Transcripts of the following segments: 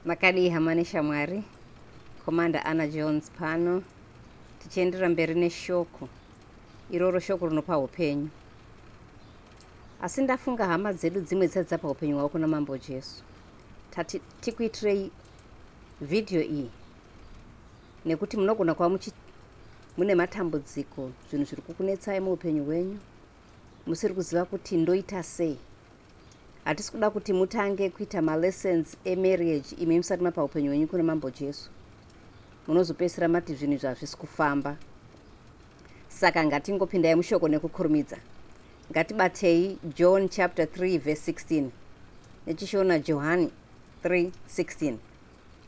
Makadii hama neshamwari? Commander Anna Jones pano tichienderera mberi neshoko iroro, shoko rinopa upenyu. Asi ndafunga hama dzedu dzimwe dzisati dzapa upenyu hwavo kuna Mambo Jesu. Tati tikuitirei vhidhiyo iyi nekuti munogona kuva mune matambudziko, zvinhu zviri kukunetsai muupenyu hwenyu, musiri kuziva kuti ndoita sei. Hatisi kuda kuti mutange kuita malessons emarriage imi musati mapa upenyu hwenyu kuna Mambo Jesu. Munozopedzisira mati zvinhu izvi hazvisi kufamba. Saka ngatingopindai mushoko nekukurumidza. Ngatibatei John chapter 3 verse 16 neChishona Johani 3:16.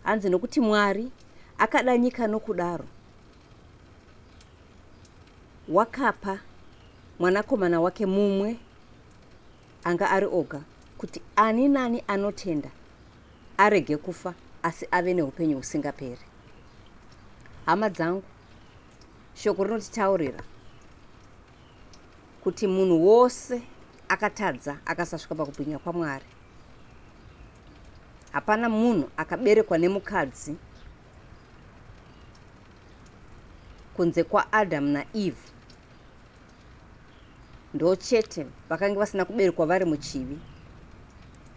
Hanzi nokuti Mwari akada nyika nokudaro wakapa mwanakomana wake mumwe anga ari oga, kuti ani nani anotenda arege kufa asi ave neupenyu husingaperi. Hama dzangu, shoko rinotitaurira kuti munhu wose akatadza akasasvika pakubwinya kwaMwari. Hapana munhu akaberekwa nemukadzi kunze kwaAdam naEve ndochete vakange vasina kuberekwa vari muchivi.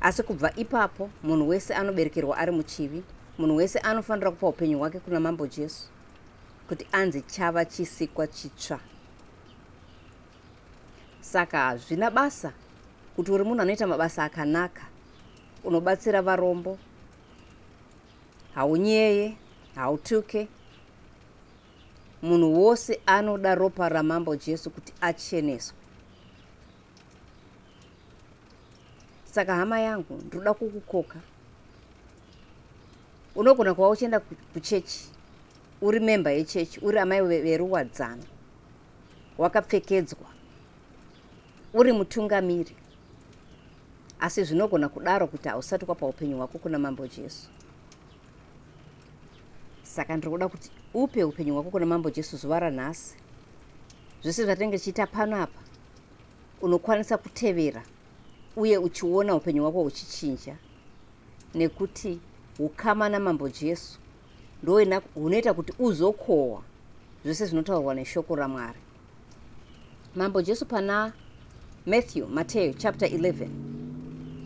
Asi kubva ipapo munhu wese anoberekerwa ari muchivi. Munhu wese anofanira kupa upenyu hwake kuna Mambo Jesu kuti anzi chava chisikwa chitsva. Saka hazvina basa kuti uri munhu anoita mabasa akanaka, unobatsira varombo, haunyeye, hautuke. Munhu wose anoda ropa raMambo Jesu kuti acheneswe. Saka hama yangu, ndinoda kukukoka. Unogona kuva uchienda kuchechi, uri memba yechechi, uri amai veruwadzano, wakapfekedzwa, uri mutungamiri, asi zvinogona kudaro kuti hausati kwapa upenyu hwako kuna Mambo Jesu. Saka ndiri kuda kuti upe upenyu hwako kuna Mambo Jesu zuva ranhasi. Zvese zvatinenge tichiita pano apa unokwanisa kutevera uye uchiona upenyu hwako huchichinja, nekuti ukama naMambo Jesu ndohunoita kuti uzokohwa zvese zvinotaurwa neshoko raMwari. Mambo Jesu pana Matthew, Mateo chapter 11,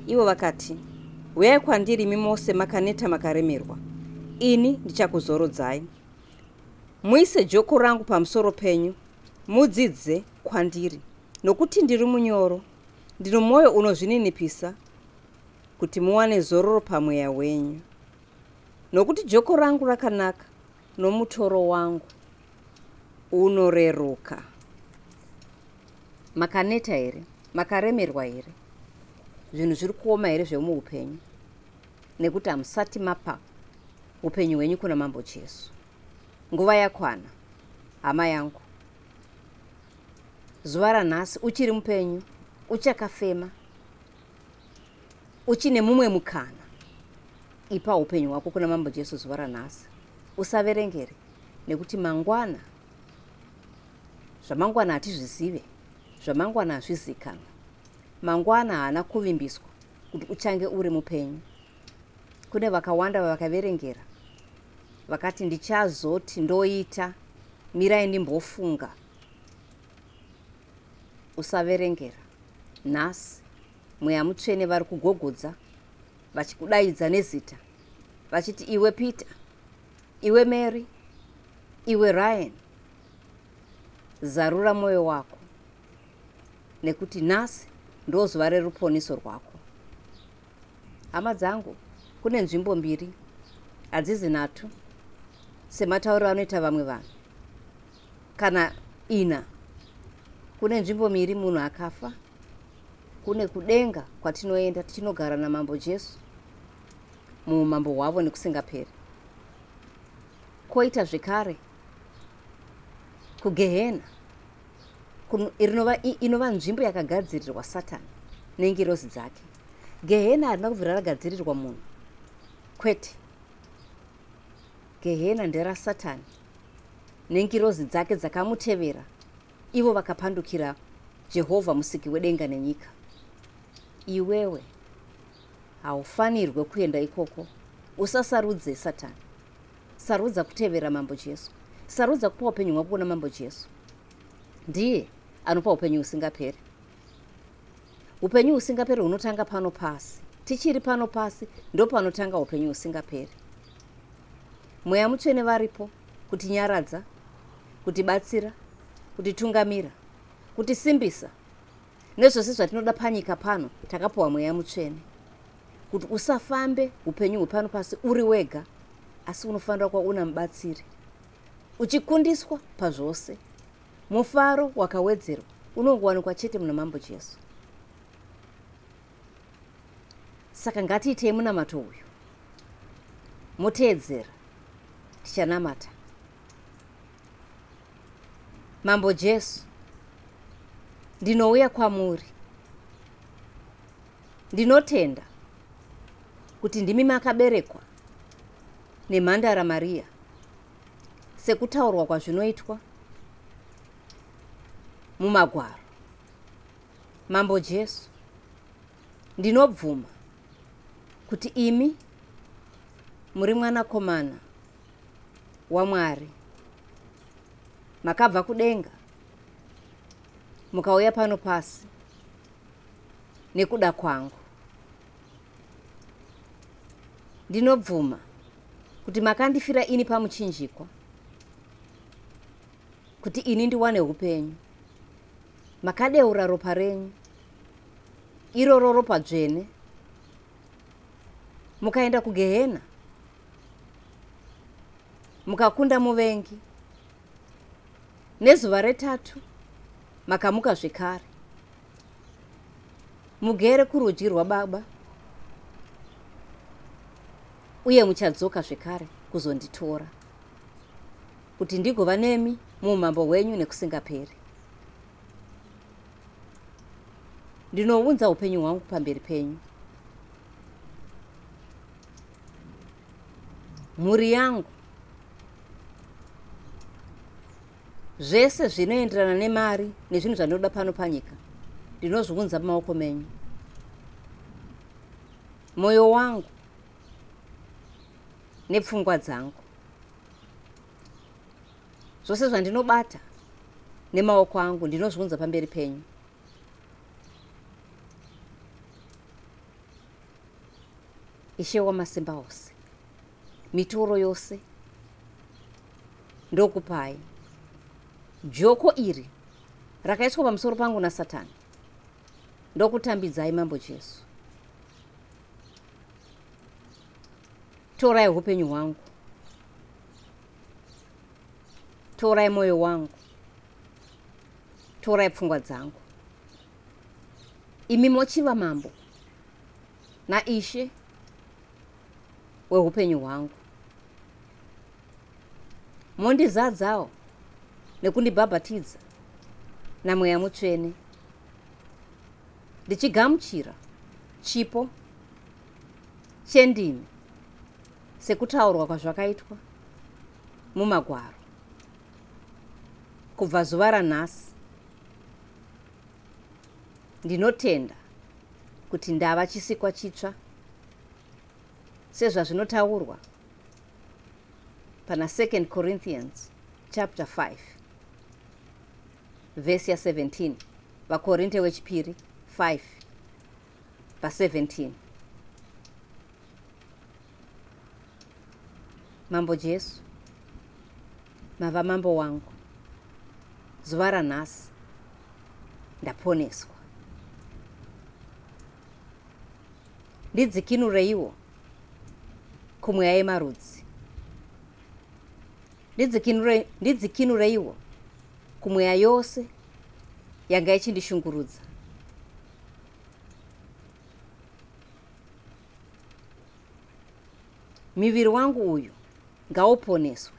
ivo vakati, Uyai kwandiri imi mose makaneta makaremerwa, ini ndichakuzorodzai. Muise joko rangu pamusoro penyu, mudzidze kwandiri, nokuti ndiri munyoro, ndino mwoyo unozvininipisa, kuti muwane zororo pamweya wenyu. Nokuti joko rangu rakanaka, nomutoro wangu unoreruka. Makaneta here? Makaremerwa here? Zvinhu zviri kuoma here zvemuupenyu? Nekuti hamusati mapa upenyu hwenyu kuna Mambo Jesu. Nguva yakwana, hama yangu. Zuva ranhasi uchiri mupenyu, uchakafema, uchine mumwe mukana. Ipa upenyu hwako kuna Mambo Jesu zuva ranhasi. Usaverengere, nekuti mangwana, zvamangwana hatizvizive, zvamangwana hazvizikanwe. Mangwana haana kuvimbiswa kuti uchange uri mupenyu. Kune vakawanda vavakaverengera vakati ndichazoti ndoita, mirai ndimbofunga. Usaverengera. Nhasi Mweya Mutsvene vari kugogodza vachikudaidza nezita vachiti iwe Peter, iwe Mary, iwe Ryan, zarura mwoyo wako nekuti nhasi ndozuva reruponiso rwako. Hama dzangu, kune nzvimbo mbiri, hadzizi nhatu sematauriro anoita vamwe vanhu, kana ina. Kune nzvimbo mbiri munhu akafa. Kune kudenga kwatinoenda tichinogara naMambo Jesu muumambo hwavo nekusingaperi. Koita zvekare kugehena inova nzvimbo yakagadzirirwa Satani nengirozi dzake. Gehena harina kubvira ragadzirirwa munhu, kwete. Gehena nderaSatani nengirozi dzake dzakamutevera, ivo vakapandukira Jehovha Musiki wedenga nenyika. Iwewe haufanirwe kuenda ikoko. Usasarudze Satani. Sarudza kutevera Mambo Jesu. Sarudza kupa upenyu hwako kuna Mambo Jesu. Ndiye anopa upenyu husingaperi. Upenyu husingaperi hunotanga pano pasi. Tichiri pano pasi ndopanotanga upenyu husingaperi. Mweya Mutsvene varipo kutinyaradza, kutibatsira, kutitungamira, kutisimbisa nezvose zvatinoda panyika pano. Takapiwa Mweya Mutsvene kuti usafambe upenyu hwepano pasi uri wega, asi unofanira kuva una mubatsiri, uchikundiswa pazvose. Mufaro wakawedzerwa unongowanikwa chete muna Mambo Jesu. Saka ngatiitei munamato uyu, moteedzera tichanamata. Mambo Jesu, ndinouya kwamuri. Ndinotenda kuti ndimi makaberekwa nemhandara Maria sekutaurwa kwazvinoitwa mumagwaro. Mambo Jesu, ndinobvuma kuti imi muri mwanakomana waMwari. Makabva kudenga mukauya pano pasi nekuda kwangu. Ndinobvuma kuti makandifira ini pamuchinjikwa kuti ini ndiwane upenyu. Makadeura ropa renyu, iroro ropa dzvene, mukaenda kugehena, mukakunda muvengi. Nezuva retatu makamuka zvekare, mugere kurudyi rwaBaba, uye muchadzoka zvekare kuzonditora kuti ndigova nemi muumambo hwenyu nekusingaperi. Ndinounza upenyu hwangu pamberi penyu, mhuri yangu, zvese zvinoenderana nemari nezvinhu zvandinoda pano panyika, ndinozviunza mumaoko menyu. Mwoyo wangu nepfungwa dzangu, zvose zvandinobata nemaoko angu, ndinozviunza pamberi penyu. Ishe wamasimba ose, mitoro yose ndokupai. Joko iri rakaiswa pamusoro pangu naSatani, ndokutambidzai Mambo Jesu. Torai upenyu hwangu, torai mwoyo wangu, torai pfungwa dzangu. Imi mochiva Mambo naIshe weupenyu hwangu. Mondizadzawo nekundibhabhatidza naMweya Mutsvene, ndichigamuchira chipo chendimi sekutaurwa kwazvakaitwa mumagwaro. Kubva zuva ranhasi ndinotenda kuti ndava chisikwa chitsva sezvazvinotaurwa pana 2 Corinthians chapter 5 vhesi ya 17, VaKorinte wechipiri 5 pa 17. Mambo Jesu, mava mambo wangu. Zuva ranhasi ndaponeswa. Ndidzikinureiwo kumweya yemarudzi. Ndidzikinureiwo kumweya yose yanga ichindishungurudza. Miviri wangu uyu ngauponeswe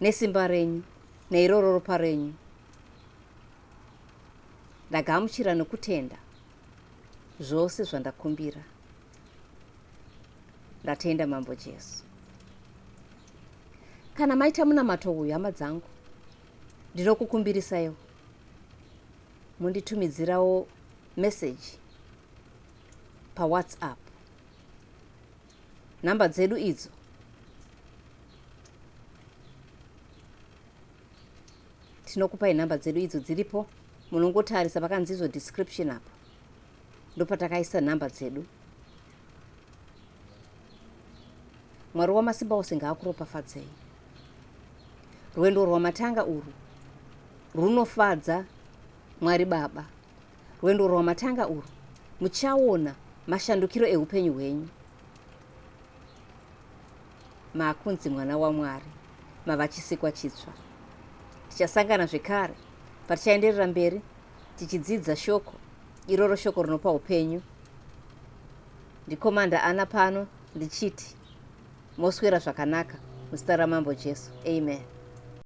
nesimba renyu neiroro ropa renyu. Ndagamuchira nokutenda zvose zvandakumbira. Ndatenda Mambo Jesu. Kana maita munamato uyu, hama dzangu, ndinokukumbirisaiwo munditumidzirawo meseji paWhatsApp. Nhamba dzedu idzo tinokupai nhamba dzedu idzo dziripo munongotarisa pakanzi izvo description apo ndopatakaisa nhamba dzedu Mwari wamasimba ose ngaakuropafadzei. Rwendo rwamatanga urwu runofadza Mwari Baba. Rwendo rwamatanga urwu muchaona mashandukiro eupenyu hwenyu. Maakunzi mwana waMwari, mava chisikwa chitsva. Tichasangana zvekare patichaenderera mberi tichidzidza shoko iroro, shoko rinopa upenyu. Ndikomanda Ana pano ndichiti moswera zvakanaka muzita raMambo Jesu. Amen.